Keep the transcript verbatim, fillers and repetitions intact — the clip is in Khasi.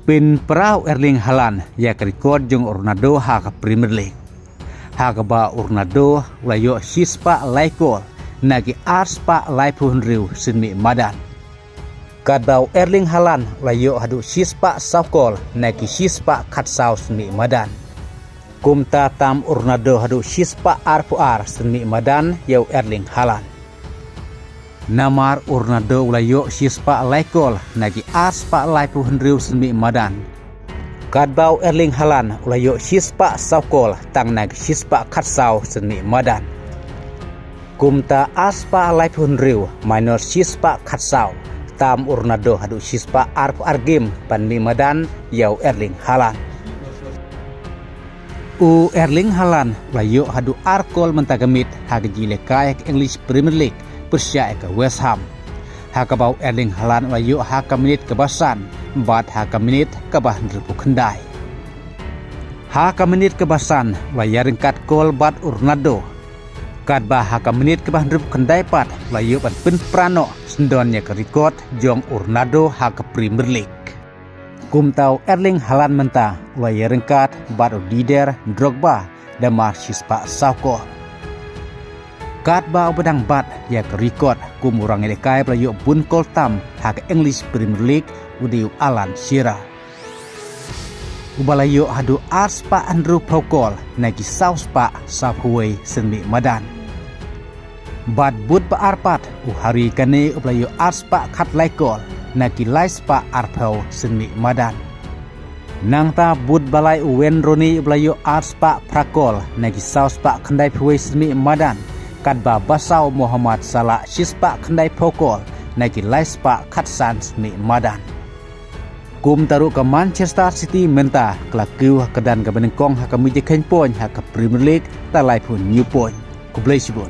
Pynpra u Erling Haaland ïa ka record jong u Ronaldo ha ka Premier League, ha kaba u Ronaldo u la ïoh shispah lai kol na ki arspah laiphew hynriew sien mih madan. Katba u Erling Haaland u la ïoh haduh shispah saw kol na ki shispah khatsaw sien mih madan. Kumta tam u Ronaldo haduh shispah arphew ar sien mih madan ïa u Erling Haaland. Namar u Ronaldo u la ïoh shispah lai kol na ki arspah laiphew hynriew sien mih madan. Katba u Erling Haaland u la ïoh shispah saw kol tang na ki shispah khatsaw sien mih madan. Kumta arspah laiphew hynriew minus shispah khatsaw, tam u Ronaldo haduh shispah arphew ar game ban mih madan ïa u Erling Haaland. U Erling Haaland u la ïoh haduh ar kol mynta ka miet ha ka jingïalehkai ha ka English Premier League pyrshah ïa ka West Ham, ha kaba u Erling Haaland u la ïoh ha ka minit kaba san bad ha ka minit kaba hynriewphew khyndai. Ha ka minit kaba san u la ïaryngkat kol bad u Ronaldo, katba ha ka minit kaba hynriewphew khyndai pat u la ïoh ban pynpra noh syndon ïa ka record jong u Ronaldo ha ka Premier League. Kumta u Erling Haaland mynta u la ïaryngkat bad u Didier Drogba da mar shispah saw kol. Katba uba dang bat ïa ka record kum u rangïalehkai ba la ïoh bun kol tam ha ka English Premier League u dei u Alan Shearer, uba la ïoh haduh arspah hynriewphew kol na ki sawspah sawphew wei sien mih madan. Bad bud ba ar pat u Harry Kane uba la ïoh arspah khatlai kol na ki laispah arphew sien mih madan. Nangta bud ba lai u Wayne Rooney uba la ïoh arspah phra kol na ki sawspah khyndaiphew wei sien mih madan, katba ba saw u Mohamed Salah shispah khyndaiphew kol na ki laispah khatsan sien mih madan. Kumta ruh ka Manchester City mynta ka la kiew ha ka dan kaba nyngkong ha ka mih jingkheiñ point ha ka Premier League da laiphew hynñiew point. Khublei shibun.